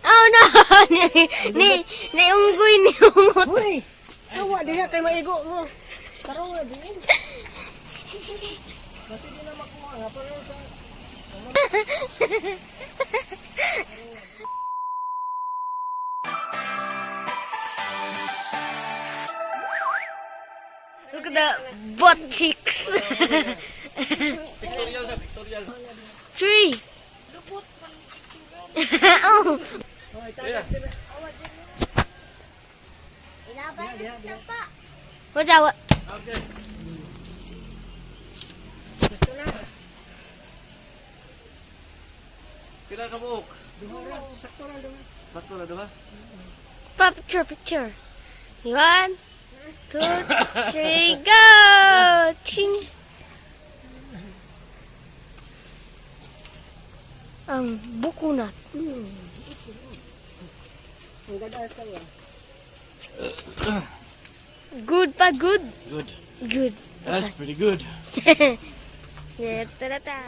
Oh no! Ni ni unggoy ni ungot. Hoy! Awa diha kay maigo mo. Tarong nga Jane. Kasi di na makuha nga pero sa Look at the butt cheeks. Pictorial na, pictorial. Three. Oh. Hoy, tagak dira. What's that? What? Okay. Sakto na. Pila ka buok? Duha ra, sakto ra duha. Sakto na duha. Pa, picture, picture. One, two, three, go! Ching! Ang bukunat. Ang gadaas kayo. Good pa, good. Good. Good. That's pretty good. Yeah, ta-ta-ta.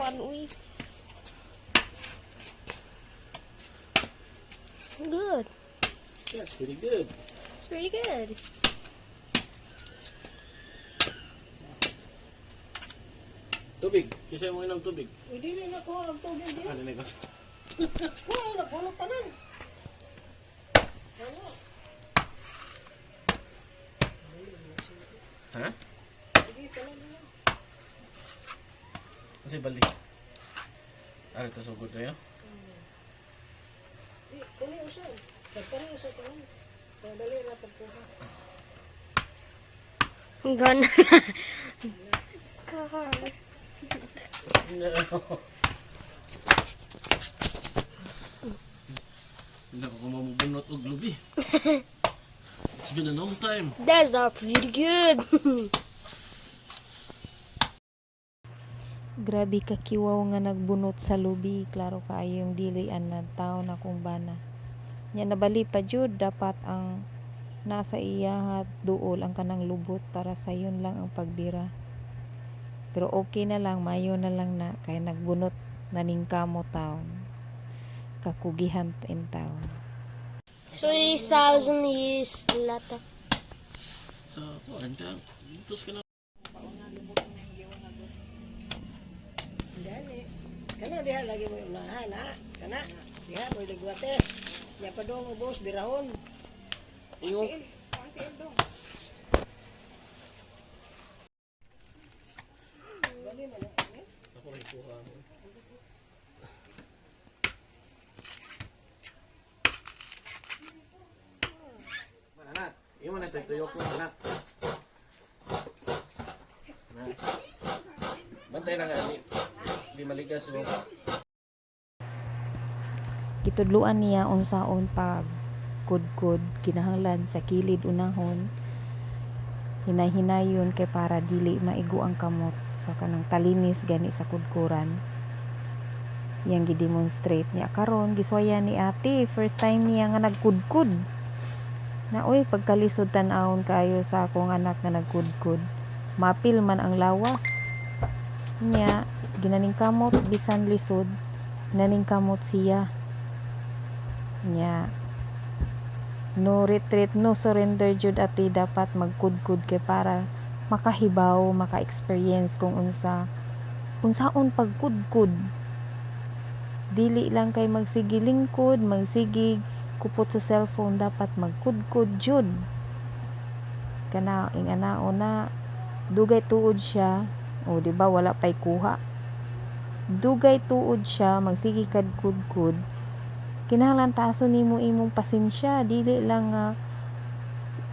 Good. That's pretty good. It's pretty good. Tubig. Kasi mo inom tubig. Uy, dili na kuha ang tubig diha. Ano na ko? Kuha na bunot tanan. Ano? Ha? Sige, tanan na. Kasi bali. Ano ito sugod na yun? Di, kani usa. Pagkani usa tanan. Kung dali ra pagkuha. I'm gonna. Scar. No. Hindi ako kumamubunot og lubi. It's been a long time. That's not pretty good. Grabe ka kiwaw nga nagbunot sa lubi. Klaro kaayo yung dili anad taon akong bana. Nya nabali pa jud, dapat ang nasa iya duol ang kanang lubot para sayon lang ang pagbira. Pero okay na lang, mayo na lang na kay nagbunot na ning kamo taon. Kakugihan in town. 3,000 years lata. Sa kuan ka. Tos ka na. Dali. Kana diha lagi mo unahan ha. Kana diha mo ligwate. Nya pa dong ubos birahon. Ingon. Ako rin kuha mo. Anak, imo na tuyok ko anak. Na. Bantay na nga di, di maligas mo. Gitudloan niya unsaon pag kudkod, kinahanglan sa kilid unahon, hinay-hinayon kay para dili maigo ang kamot sa kanang talinis gani sa kudkuran. Iyang gidemonstrate niya karon, giswayan ni ate, first time niya nga nagkudkod na. Oy, pagkalisod tan-awon kaayo sa akong anak nga nagkudkod, mapil man ang lawas niya. Ginaning kamot, bisan lisod naning kamot siya nya. No retreat, no surrender jud ate, dapat magkudkod kay para makahibaw, maka-experience kung unsaon pagkudkod. Dili lang kay magsige lingkod, magsige kupot sa cellphone, dapat magkudkod jud. Kana ing anao na dugay tuod siya o, di ba, wala pay kuha. Dugay tuod siya magsige kad kudkod. Kinahanglan taason nimo imong pasensya, dili lang nga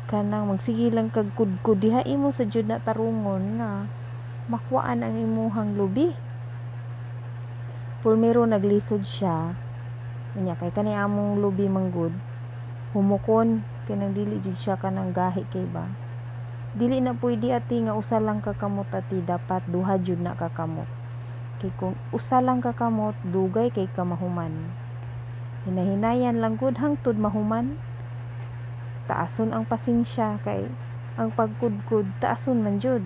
kanang magsige lang kag kudkod diha, imo sa jud na tarungon nga makuhaan ang imuhang lubi. Pulmero naglisod siya unya kay kani among lubi manggod humukon kay nang dili jud siya kanang gahi kay ba. Dili na pwede ati nga usa lang ka kamot ati, dapat duha jud na ka kamot kay kung usa lang ka kamot dugay kay ka mahuman. Hinahinayan lang gud hangtod mahuman. Taason ang pasensya kay ang pagkudkod taason man jud.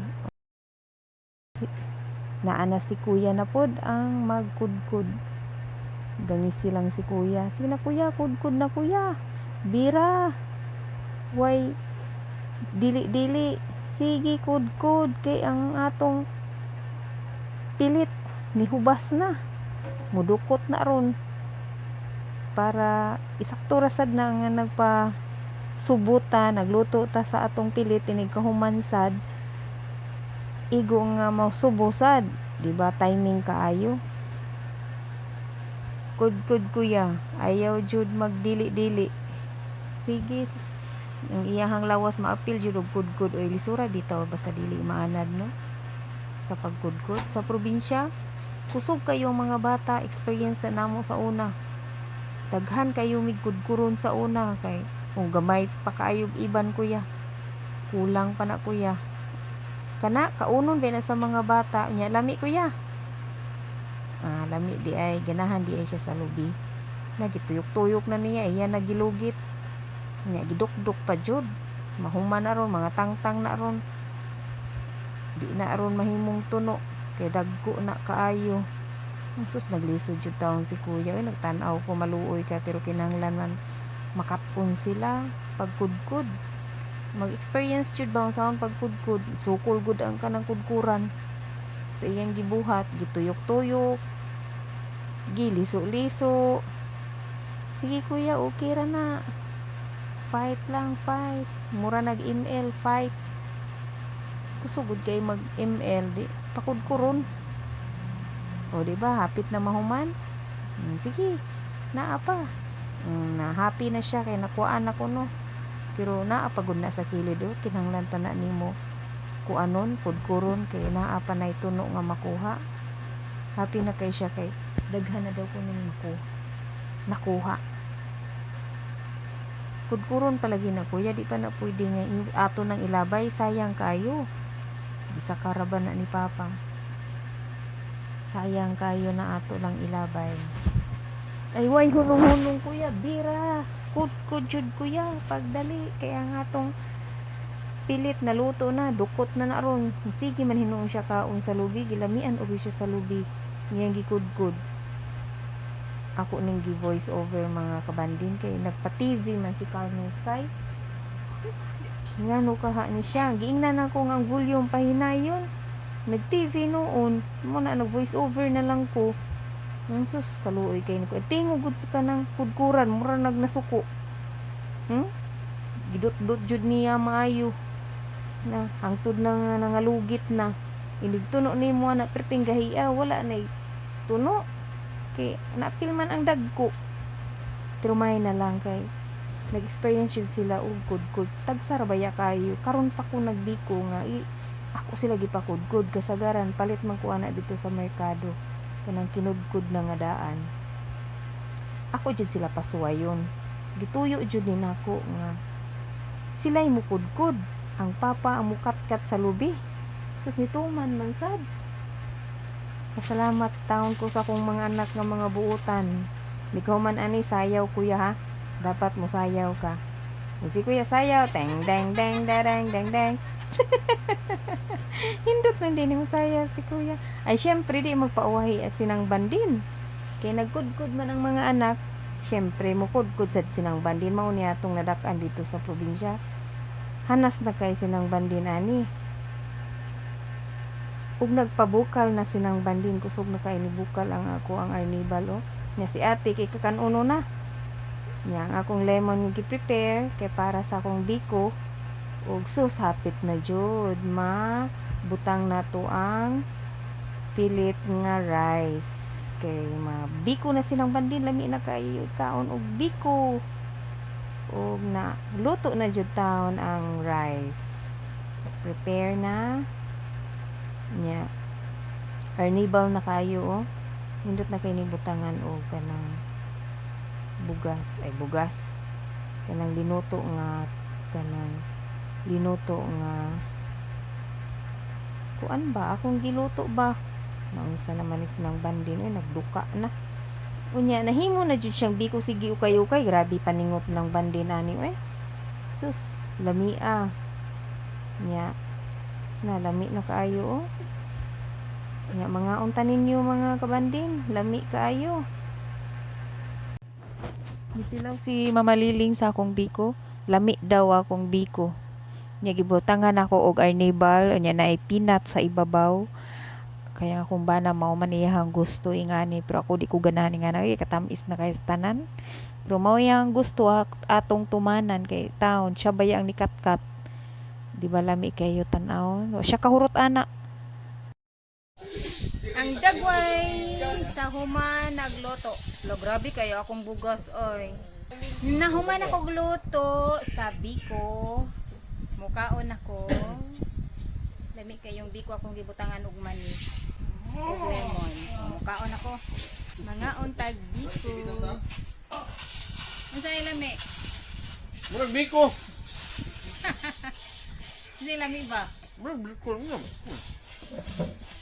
Naa na si kuya na pod ang magkudkod. Gangisi lang si kuya. Sige na kuya, kudkod na kuya. Bira. Way dili-dili. Sige kudkod kay ang atong pilit nihubas na. Mudukot na ron. Para isakto ra sad na nga nagpa subuta, nagluto ta sa atong pilit inig kahuman sad igo nga masubo sad, di ba timing kaayo. Kudkod kuya, ayaw jud magdili-dili. Sige, sus. Ang iyahang lawas maapil jud og kudkod oy, lisura bitaw basta dili maanad no sa pagkudkod sa probinsya. Kusog kayo ang mga bata, experience na namo sa una. Daghan kayo migkudkuron sa una kay kung gamay pa kaayog iban kuya. Kulang pa na kuya. Kana kaunon ba na sa mga bata nya lami kuya. Ah, lami di ay ganahan di ay siya sa lubi. Nagituyok-tuyok na niya, iya nagilugit. Nya gidukduk pa jud. Mahuman na ron, mga tangtang na ron. Di na ron mahimong tuno kay dagko na kaayo. Sus, naglisod jud taon si kuya. Uy, nagtan-aw ko maluoy ka pero kinahanglan man makatpon sila pagkudkod. Mag-experience jud ba sa pagkudkod? Sukol gud ang kanang kudkuran. Sa iyang gibuhat, gituyok-tuyok, giliso-liso. Sige kuya, okay ra na. Fight lang, fight. Mura nag-ML, fight. Kusugod kay mag-ML, di pakudkuron. O di ba, hapit na mahuman? Sige, naa pa. Na happy na siya kay nakuhaan na kuno. Pero naa pagod na sa kilid oh, kinahanglan pa na nimo kuanon, kudkuron kay naa pa nay tuno nga makuha. Happy na kay siya kay daghan na daw kuno makuha. Nakuha. Kudkuron palagi na kuya, di pa na pwede nga ato nang ilabay, sayang kayo. Gisakara ba na ni Papa? Sayang kayo na ato lang ilabay. Ay, way, hunong-hunong kuya, bira. Kudkod jud kuya, pagdali. Kaya nga tong pilit na luto na, dukot na na ron. Sige man hinuon siya kaon sa lubi, gilamian og siya sa lubi. Niyang gikudkod. Ako ning gi-voice over mga kabandin kay nagpa-TV man si Carmen Sky. Ngano kaha ni siya, giingnan ako nga ang volume pahinayon. Nag-TV noon, mo na nag-voice over na lang ko. Ang sus, kaluoy kay niko. Tingog gud sa kanang kudkuran, mura nagnasuko. Gidot-dot jud niya maayo. Na hangtod na nga nangalugit na. Inig tuno nimo ana perting gahia, wala nay tuno. Kay naapil man ang dagko. Pero may na lang kay nag-experience jud sila og kudkod. Tagsa ra baya kayo. Karon pa ko nagbiko nga ako sila gipakudkod kasagaran palit man ko ana dito sa merkado kanang kinudkod na nga daan. Ako jud sila pasuwayon. Gituyo jud ni nako nga sila'y mukudkod. Ang papa ang mukatkat sa lubi. Sus, nituman man sad. Pasalamat taon ko sa akong mga anak nga mga buutan. Ikaw man ani sayaw kuya ha. Dapat mo sayaw ka. Si kuya sayaw, teng deng deng deng deng deng. Hindot man din mo sayaw si kuya. Ay syempre di magpauwahi sinang bandin. Kay nagkudkod man ang mga anak, syempre mukudkod sad sinang bandin mao niya atong nadak-an dito sa probinsya. Hanas na kay sinang bandin ani. Ug nagpabukal na sinang bandin, kusog na kay ni bukal ang ako ang arnibal oh. Nya si ate kay kakanuno na. Nya ang akong lemon nga gi-prepare kay para sa akong biko ug sus hapit na jud ma butang nato ang pilit nga rice kay mabiko na silang bandin, lami na kayo kaon og biko. Ug na luto na jud taon ang rice, prepare na nya arnibal na kayo oh. Nindot na kay ni butangan og kanang bugas, ay bugas, kanang linuto nga kuan ba akong giluto ba naunsa naman is nang bandin oy, nagduka na. Unya nahimo na jud siyang biko, sige ukay-ukay, grabe paningot ng bandin ani oy, sus lamia nya na lami na kaayo oh. Nya mga unta ninyo mga kabandin, lami kaayo. Mitilaw si Mama Liling sa akong biko. Lami daw akong biko. Nya gibutangan ako og arnibal, nya naay peanut sa ibabaw. Kaya kung bana mao man iyahang gusto ingani, pero ako di ko ganahan ingana, ay katamis na kay sa tanan. Pero mao iyang gusto atong tumanan kay taon siya baya ang nikatkat. Di ba lami kayo tan-aw? Siya kahurot ana. Ang dagway sa human nagluto. Lo, grabe kayo akong bugas oy. Nahuman ako gluto sa biko. Mukaon ako. Lami kayong biko akong gibutangan og mani. Og lemon. So, mukaon ako. Mga untag biko. Unsa lami? Murag biko. Unsa lami ba? Murag biko nga.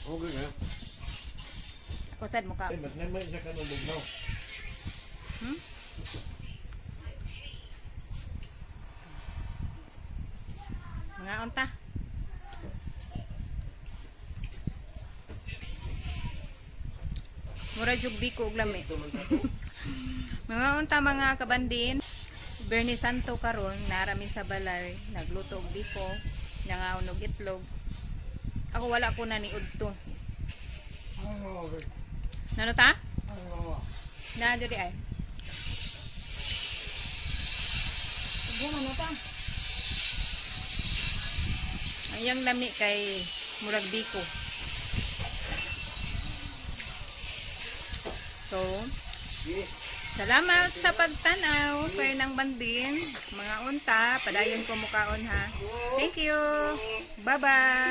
Okay nga. Ako sad muka. Eh, mas naman isa ka nung bugnaw. Mga unta. Mura jug biko og lami. Mga unta, mga kabandin. Bernie Santo karon narami sa balay, nagluto og biko, nangaon og itlog. Ako wala ko na ni udto. Nano ta? Na diri ay. Ano ta? Ang iyang lami kay murag biko. So, salamat sa pagtanaw kay ng bandin. Mga unta, padayon ko mukaon ha. Thank you. Bye-bye.